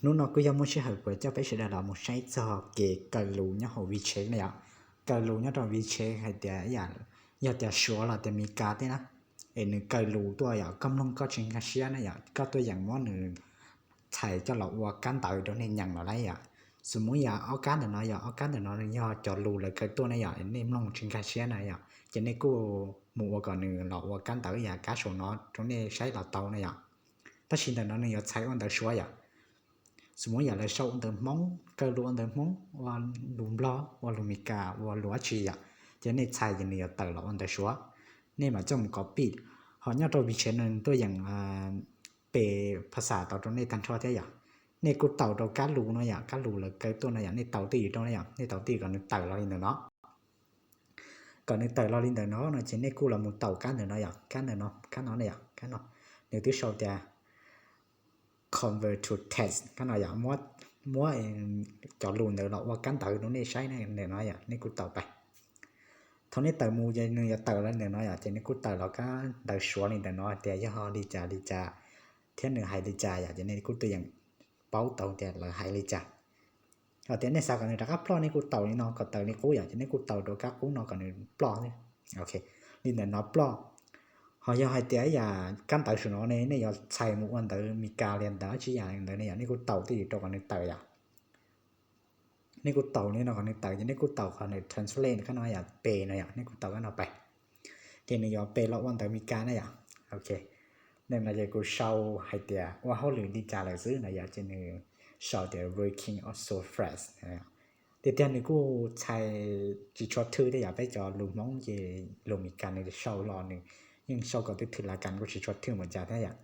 Hnub no kuj yog muaj sij hawm kuv coj peb sawv daws los mus saib txog kev kaw lus nyob hauv WeChat na yom. Kaw lus nyob rau WeChat hais tias yog tias Suav los tias Meskas thiab na, es nws kaw lus tuaj yom, koj mloog koj tsis nkag siab na yom, koj tuaj yeem muab nws txhais coj los ua kab ntawv rau nej nyeem los lawm yom. Xws li yog ob kab ntawm no yom, ob kab ntawm no nws yog cov lus lawv kaw tuaj na yom, nej mloog tsis nkag siab na yom, ces nej kuj mus ua kom nws los ua kab ntawv yam kab saum no rau nej saib los tau na yom. Tab sis ntawm no nws yuav txhais ua ntawv Suav yom. Xws li yog lawv sau ua ntawv Hmoob, kaw lus ua ntawv Hmoob, ua lus Nplog, ua lus Meskas, ua lus dab tsi yom, ces nej txhais ces nws yuav tawm los ua ntawv Suav. Nej mam coj mus copy, ho nyob rau WeChat no nws tuaj yeem pe phas xas tau rau nej tag nrho thiab yom. Nej kuj taus rau kab lus no yom, kab lus lawv kaw tuaj no yom, nej taus twj ywm rau na yom, nej taus twj ywm kom nws tawm los li ntawm no. Kom nws tawm los li ntawm no no ces nej kuj los mus taus kab ntawm no yom, kab ntawm no, kab no na yom, kab no. Nws twb sau tias convert to text, kab no yom, muab cov lus ntawd los ua kab ntawv rau nej saib ntawm no yom, nej kuj taus pais. Thaum nej tawm mus ces nws yuav tawm los ntawm no yom, ces nej kuj tawm los kab ntawv Suav li ntawm no tias yog li cas li cas thiab nws hais li cas yom, ces nej kuj tuaj yeem paub tau tias lawv hais li cas. Ho tias nej xav kom nws rov qab ploj nej kuj taus li no kom tawm li qub yom, ces nej kuj taus rau kab qub no kom nws ploj. Ok, li ntawm no ploj. Ho yog hais tias yam kab ntawv saum no ne nej yuav txhais mus ua ntawv Meskas li ntawd dab tsi yam ntawd ne yom, nej kuj taus twj ywm rau kom nws tawm yom. Nej kuj taus li no kom nws tawm ces nej kuj taus qhov nws translate kab no yom, pe no yom, nej kuj taus kab no pais. Ces nws yuav pe los ua ntawv Meskas na yom. Ok, ntawm no ces kuv sau hais tias ua hauj lwm li cas lawm xwb na yom, ces nws sau tias working so fast. Tiag tiag nws kuj txhais tsis tshua thwj thiab yom, peb cov lus Hmoob ces lus Meskas nws sau los nws yeej sau kom twb thwj lav kas kuj tsis tshua thwj npaum cas thiab yom.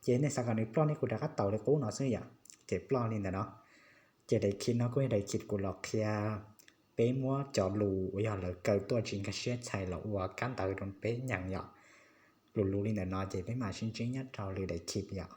Ces nej xav kom nws ploj nej kuj rov qab taus li qub no xwb yom, ces ploj li ntawm no. Ces daim khib no kuj yog daim khib kuv los qhia peb muab cov lus uas yog lawv kaw tuaj tsis nkag siab txhais los ua kab ntawv rau peb nyeem yom. Lus lus li ntawm no ces peb mam sib ntsib nyob rau lwm daim khib yom.